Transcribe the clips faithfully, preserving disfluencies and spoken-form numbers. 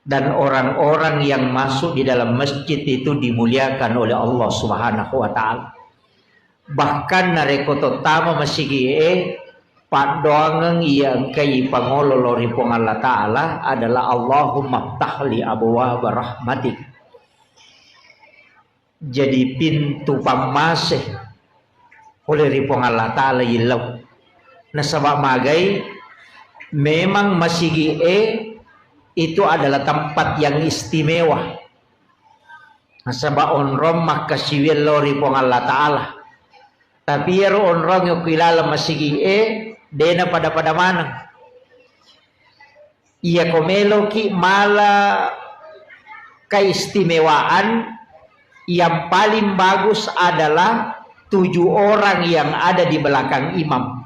Dan orang-orang yang masuk di dalam masjid itu dimuliakan oleh Allah Subhanahu wa Ta'ala. Bahkan narekko tottama masigi'e, paddoangeng iya engkai pangolo lao ri Puang Allah Ta'ala adalah, "Allahumma ftahli abwaba rahmatik." Jadi pintu pammase pole ri Puang Allah Ta'ala illau. Nasaba magai, memang masigi'e itu adalah tempat yang istimewa. Nasaba onrong makkasiwiang lao ri Puang Allah Ta'ala. Tapi iyaro onrong okko ilaleng masigi'e, de'na pada-pada maneng. Iyako meloki mala keistimewaan, yang paling bagus adalah tujuh orang yang ada di belakang imam.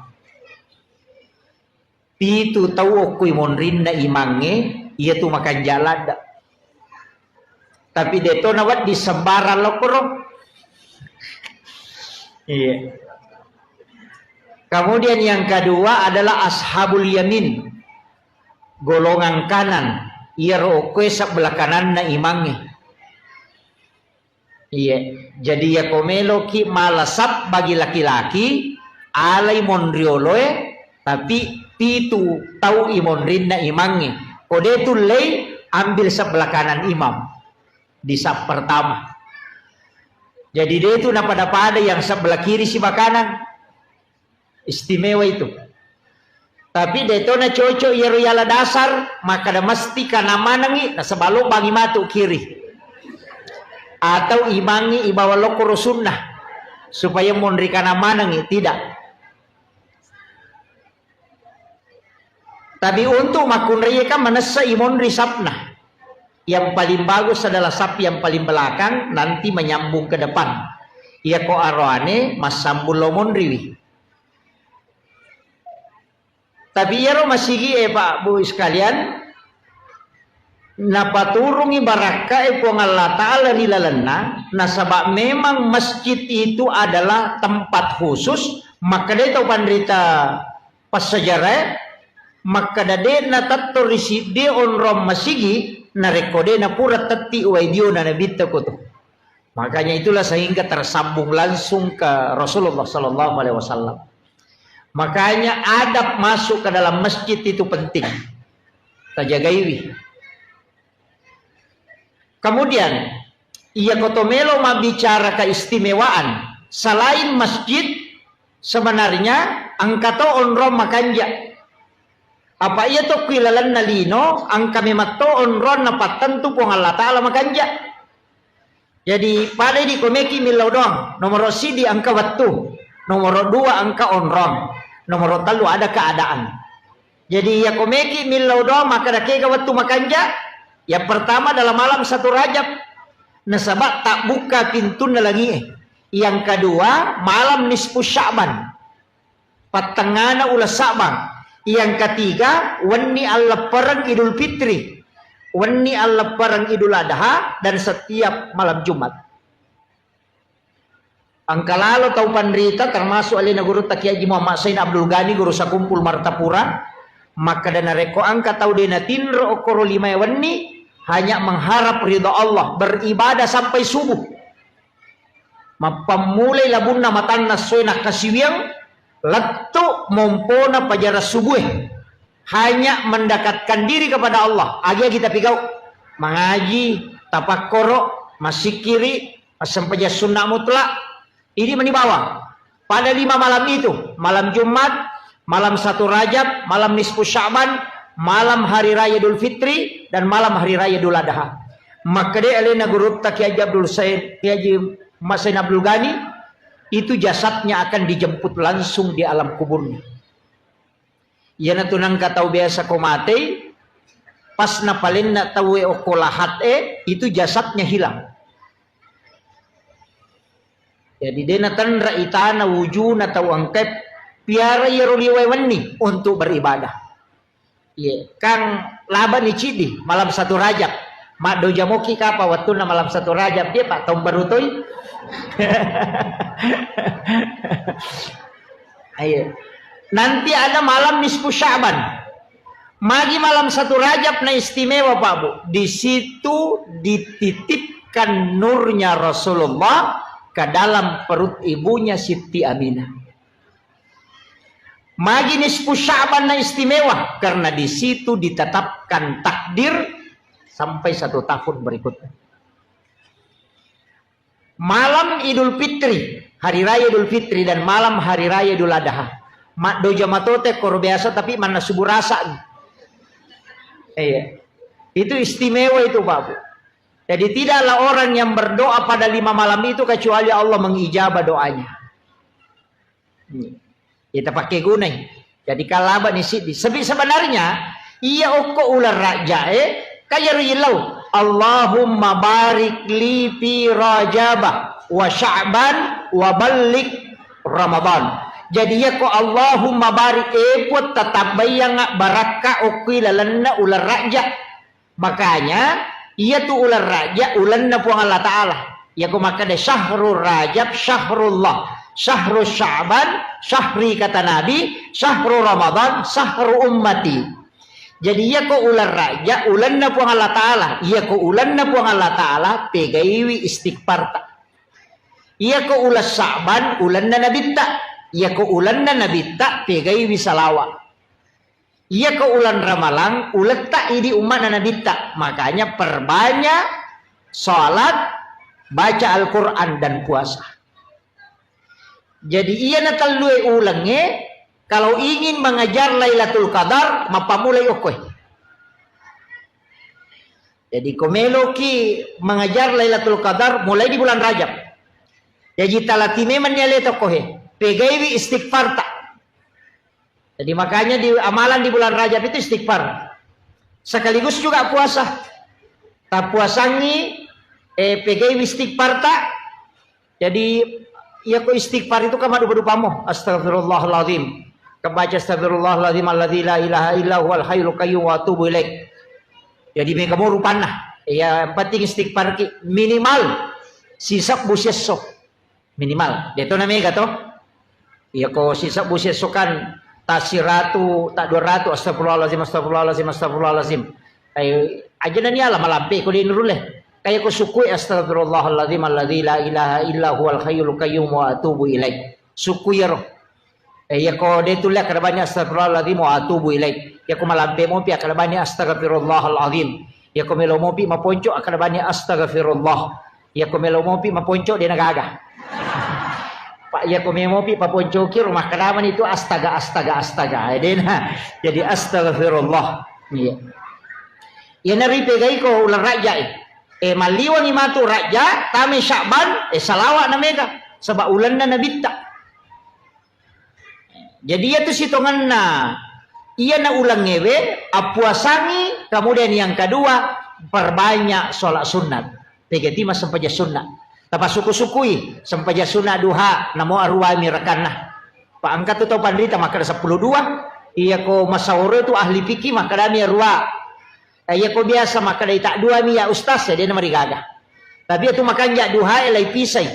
Pitu tau okko imonrinna imangnge, iyatu makanja ladde. Tapi de'to nawedding sembarang lokkoro. Iya. Kemudian yang kedua adalah ashabul yamin. Golongan kanan, iyaro okkoe sebelah kananna imangnge. Iya, jadi iyako meloki mala saf bagi laki-laki, alai monrioloe, tapi pitu tau imonrinna imangnge. Ko de tullei, ambil sebelah kanan imam di saf pertama. Jadi de tu napada-pada yang sebelah kiri siba kanan. Istimewa itu. Tapi de'to na cocok iyaro yala dasar, makkada mesti kana manengi, nasaba lobbangi matu kiri. Atau imangi ibawa lokko ro sunnah, supaya monri kana manengi, tidak. Tapi untuk makkunraiye kan manessa imonri sapna. Yang paling bagus adalah saf yang paling belakang, nanti menyambung ke depan. Iyako aroane massambung lo monriwi. Tapi iyaro masigi'e, Pak, Bu, sekalian, napaturungi barakkae Puang Allah Ta'ala ri lalenna, nasaba memang masjid itu adalah tempat khusus, makkeda tau panrita passejarae, makkeda de'na tetto ri siddie onrong masigi, narekko de'na pura tetti uwai diona nabitta koto. Makanya itulah sehingga tersambung langsung ke Rasulullah sallallahu alaihi wasallam. Makanya adab masuk ke dalam masjid itu penting. Tajagaiwi. Kemudian, iya koto melo mabbicara keistimewaan, selain masjid, sebenarnya engka to onrong makanja. Apa iya to kui lalenna lino, engka memang to onrong napattentu Puang Allah Ta'ala makanja. Jadi, pada idi komeki millau doang. Nomoro sidi engka wettu, nomoro dua engka onrong, nomoro tellu ada keadaan. Jadi, iya komeki millau doang, makkeda kega wettu makanja? Yang pertama dalam malam satu Rajab, nasaba tabbuka pintunna langie. Yang kedua, malam nisfu Sya'ban. Pattengngana uleng Sa'bang. Yang ketiga, wenni alleppereng Idul Fitri. Wenni alleppereng Idul Adha dan setiap malam Jumat. Engka lalo tau panrita, termasuk alena Gurutta Kiai Haji Muhammad Sain Abdul Ghani, Guru Sakumpul Martapura, makkeda narekko engka tau de natinro okkoro limae wenni, hanya mengharap ridha Allah, beribadah sampai subuh. Mappammulai labunna matanna essoe nakkasiwiang, lettu mompona pajara subue. Hanya mendekatkan diri kepada Allah. Agi-agi tapigau. Mangaji, tapakkoro, massikkiri, massempajang sunnah mutlak. Ini meni bawang. Pada lima malam itu, malam Jumat, malam satu Rajab, malam nisfu Sya'ban, malam hari raya Idul Fitri, dan malam hari raya Idul Adha. Makkeda alena Gurutta Kiai Haji Abdul Said, Kiai Haji Muhammad Said Abdul Ghani, itu jasadnya akan dijemput langsung di alam kuburnya. Iyanatu nengka tau biasa ko matei, pas napalenna tauwe okko lahat e, itu jasadnya hilang. Jadi de natenra itana wujuna tau engkae piara iyaro liwae wenni untuk beribadah. Iya, kang labani cidi malam satu Rajab. Maddoja moki kapa wettunna malam satu Rajab, dia Pak, tahun baru toi. Ayo. Nanti ada malam nisfu Sya'ban. Magi malam satu Rajab na istimewa, Pak Bu? Di situ dititipkan nurnya Rasulullah ke dalam perut ibunya Siti Aminah. Magi nisfu Sya'ban na istimewa? Karena di situ ditetapkan takdir sampai satu tahun berikutnya. Malam Idul Fitri, hari raya Idul Fitri dan malam hari raya Idul Adha. Maddoja matote koro biasa tapi manna subuh rasa. Iya. Itu istimewa itu, Pak Bu. Jadi tidaklah orang yang berdoa pada lima malam itu kecuali Allah mengijabah doanya. Hmm. Ita pakai gunai. Jadi kalaba ni siddi. Sebi-, sebenarnya iya okko uleng Rajab e, kaya rilau. Allahumma barik li fi Rajaba wa Sya'ban wa ballik Ramadan. Jadi iya ko Allahumma barik, e Puang, tatambayang barakka okko lalenna uleng Rajab. Makanya, iyatu uleng Rajab ulenna Puang Allah Ta'ala. Iyako makkeda, "Syahrul Rajab syahrullah, syahru Sya'ban syahri," kata Nabi, "Syahru Ramadan syahru ummati." Jadi, iyako uleng Rajab ulenna Puang Allah Ta'ala. Iyako ulenna Puang Allah Ta'ala, pegaiwi istighfarta. Iyako uleng Sya'ban ulenna Nabitta. Iyako ulenna Nabitta, pegaiwi salawat. Iyako uleng Ramalang, uletta idi ummana Nabitta. Makanya perbanyak salat, baca Al-Quran, dan puasa. Jadi, iyana tellue ulengnge, kalau ingin mengejar Lailatul Qadar, mappamulai okkoe. Jadi, ko meloki mengejar Lailatul Qadar, mulai di bulan Rajab. Jaji, talati memenni aleta okkoe. Pegaiwi istighfarta. Jadi makanya di amalan di bulan Rajab itu istighfar. Sekaligus juga puasa. Tapuasangi, eh, pegaiwi istighfar ta. Jadi, iya ko istighfar itu kan madu-, madupamo. Astagfirullahaladzim. Kebaca astagfirullahaladzim alladzi la ilaha illa huwal hayyul qayyum wa atubu ilaik. Jadi mega mo rupanna. Ya, yang penting istighfar ki minimal sisebbu siesso. Minimal. Deto na mega to. Iya ko sisebbu siesso kan ta siratu, ta dua ratu, astagfirullahaladzim, astagfirullahaladzim, astagfirullahaladzim. Eh, aja nani ala malampe ko di nurulle. Kaya ko sukui, astagfirullahaladzim alladzi la ilaha illa huwal hayyul qayyum wa atubu ilaik. Sukui iyaro. Eh, iya ko de tulle akkeda bani astagfirullahaladzim wa atubu ilaik. Iya ko malampe mopi akkeda bani astagfirullahaladzim. Iya ko melo mopi maponco akkeda bani astagfirullah. Iya ko melo mopi maponco de na gaga. Pak, iya ko melo mopi paponcoki ro makkedamani tu astaga, astaga, astaga. Eh, de na. Jadi astagfirullah. Iya. Iya na ripegai ko uleng Rajab e. Eh, malliwangi matu Rajab, tame Sya'ban, eh, salawa na mega. Sebab ulenna Nabitta. Jadi, iyatu sitongenna iyana ulengngewe, appuasangi, kemudian yang kedua, perbanyak sholat sunat. Pegati massempajang sunnah. Tapasukku-sukkui, sempajang sunnah duha, namo aruami rakanna. Pa engka tu tau panrita makkeda seppulo dua, iya ko masaworo tu ahli fikih makkedami arua. Eh, iya ko biasa makkeda ita dua mi ya ustaz, ya de na marigaga. Tapi itu makanja duha e lai pisai.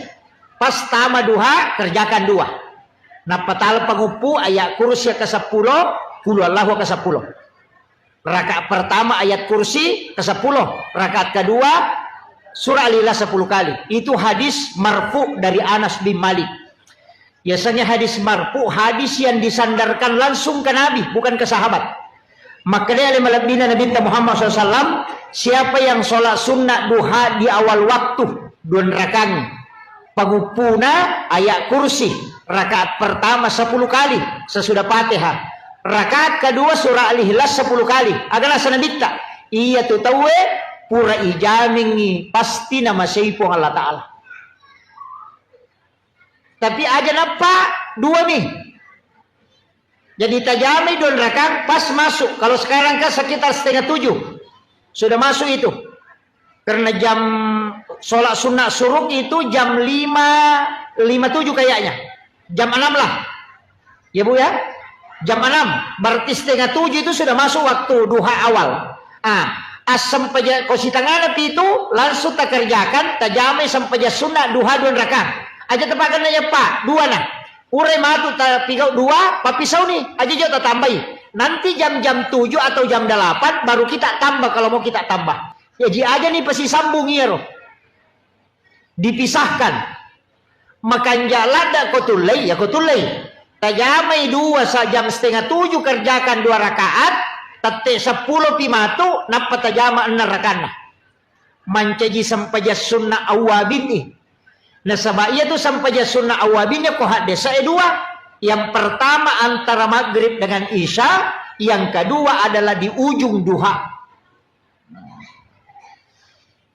Pas tama duha, kerjakan dua. Nappa tala panguppu ayat kursi ke sepuluh, qul huwallahu ke sepuluh. Rakaat pertama ayat kursi ke sepuluh, rakaat kedua surah Al-Ikhlas sepuluh kali. Itu hadis marfu dari Anas bin Malik. Biasanya hadis marfu, hadis yang disandarkan langsung ke Nabi, bukan ke sahabat. Makkedai ale malebbina Nabitta Muhammad sallallahu alaihi wasallam, siapa yang sholat sunnah duha di awal waktu, dua rakaat, panguppuna ayat kursi, rakaat pertama sepuluh kali sesudah Fatihah, rakaat kedua surah Al-Ikhlas sepuluh kali. Aga nasa Nabitta, iya tu tauwe pura ijamingi pasti namasei Puang Allah Ta'ala. Tapi aja nappa dua mi. Jadi tajamai dua rakaat pas masuk. Kalau sekarang kan sekitar setengah tujuh. Sudah masuk itu. Karena jam sholat sunnah syuruk itu jam lima lima tujuh kayaknya. Jam enam lah. Ya, Bu, ya? Jam enam. Berarti setengah tujuh itu sudah masuk waktu duha awal. Ah, assempajang ko sitangana pitu langsung takerjakan, tajamai sempajang sunnah duha dua rakaat. Aja tapakenna ya, Pak, dua na. Pura matu tapigau dua, pappisau ni, aja jo tatambai. Nanti jam-jam tujuh atau jam delapan baru kita tambah kalau mau kita tambah. Jadi aja nih pasti sambung iyaro. Dipisahkan. Makanja ladda ko tullei, ya ko tullei. Tajamai dua sa jam setengah tujuh kerjakan dua rakaat, tette seppulo pi matu, nappa tajama enam rakaatna. Mancaji sempajang sunna awwabin i. Nasaba iya tu sempajang sunna awwabin ko haddesa e dua. Yang pertama antara maghrib dengan isya, yang kedua adalah di ujung duha.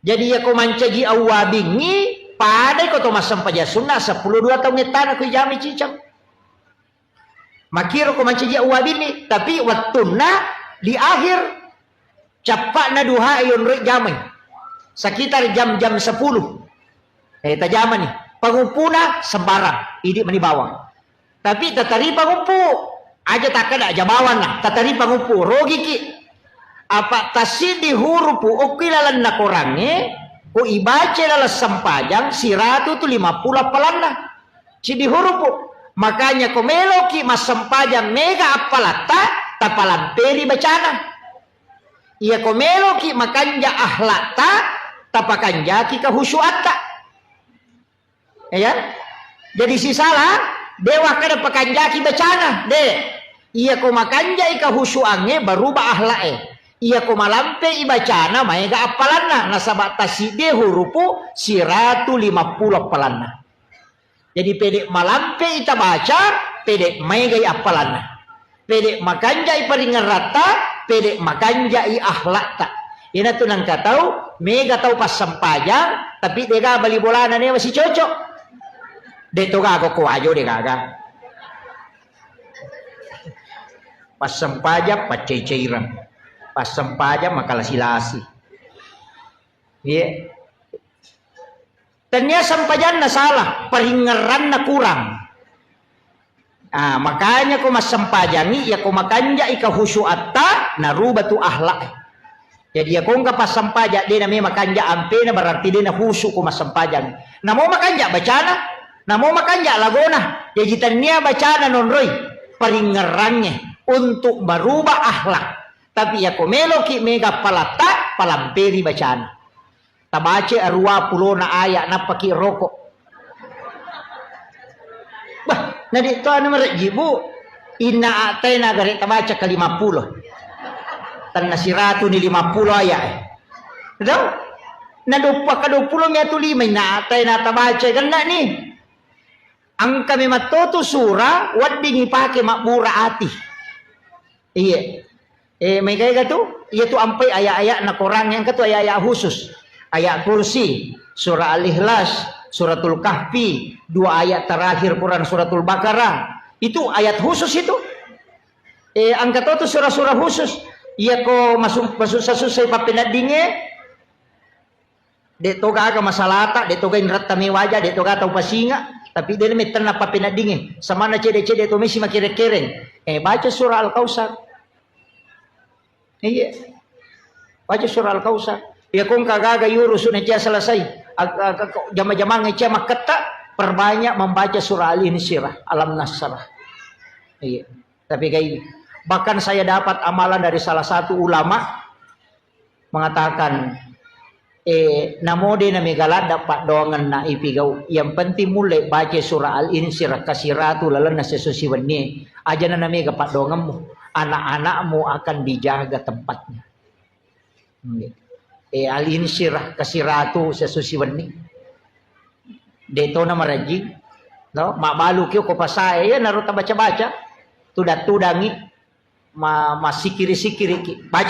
Jadi iya ko mancaji awwabingngi, padai ko to massempajang sunna seppulo dua taung ettana ko ijami cicang. Makiro ko mancaji awwabinni, tapi wettunna di akhir cappa'na duha yonroi jamai. Sekitar jam-jam sepuluh. Eh, tajamani. Panguppuna sembarang, idi mani bawang. Tapi tataripang uppu, aja takkeda aja bawanna, tataripang uppu, rogiki. Apa tassiddi hurupu okki lalenna korangnge, ko ibaca laleng sempajang, siratu tu lima puluh appalanna. Siddi hurupu. Makanya ko meloki massempajang mega appalatta, tapalamperi bacana. Iya ko meloki makanja akhlakta, tapakanjaki kehusuatta. Ya kan? Jadi sisala, de wakkeda pakanjaki bacana, de. Iya ko makanjai kahusuangnge, berubah akhlak e. Iya ko malampei bacana, maega appalanna. Nasaba tasiddi hurupu, siratu lima puluh appalanna. Jadi pede malampei tabaca, pede maegai appalanna. Pede makanjai paringeratta, pede makanjai akhlakta. Iyanatu nangka tau, mega tau passempajang, tapi dega bali bolana newa sicocok. De to gaga ko wajo de gaga. Passempajang paccai-caireng. Passempajang makalasi-lasi. Iya. Tennia sempajanna salah, paringerranna kurang. Ah, makanya ko massempajangi, iya ko makanjai kahusuatta, naruba tu akhlak. Jadi iya ko engka passempaja, de name makanja ampena, berarti de nahusu ko massempajang. Namo makanja bacana, namo makanja lagona. Jadi tennia bacana nonroi, paringerrangnge untuk merubah akhlak. Tapi iya ko meloki mega palatta, palamperi bacana. Tabace arua pulona aya, nappaki roko. Bah, nadi to anu marejji, Bu. Inna a'taina gare tabaca ke lima puluh. Tenna siratu ni lima puluh aya, eh. Do? Na doppa ka dua puluh mi atu lima, inna a'taina tabaca genna ni. Engka memang to tu sura wedding ipake mabbura ati. Iya. Eh, megaega tu? Iya tu ampai ayat-ayat na Quran yang ketu ayat-ayat khusus. Ayat Kursi, surah Al-Ikhlas, suratul Kahfi, dua ayat terakhir Quran suratul Baqarah. Itu ayat khusus itu. Eh, engka to tu surah-surah khusus. Iya ko masu-, masussa-sussai pappeneddingnge, de to gaga masalata, de to gaga inretta mewaja, de to gaga tau pasinga, tapi de mettenna pappeneddingnge. Samanna cede-cede to mesi makere-kereng. Eh, baca surah Al-Kautsar. Iya. Baca surah Al-Kautsar. Iya, ko engka gaga yurusu na cia selesai. Ag-, ag-, ag-, jama-jamang cia makketta, perbanyak membaca surah Al-Insyirah, Alam Nasrah. Iya. Tapi kayak ini. Bahkan saya dapat amalan dari salah satu ulama mengatakan, eh, namo de na mega ladda paddoangenna ipigau. Yang penting mulle baca surah Al-Insyirah kasiratu lalenna sesusi wenni. Aja na mega paddoangemmu. Anak-anakmu akan dijaga tempatnya. Nggih. Eh, Al-Insyirah kasiratu sesusi wenni. De to na marajing. No, mabbalu ki ko pasae, ya naro tabaca-baca. Tudang-tudangi. Ma-, massikiri-sikiriki. Baca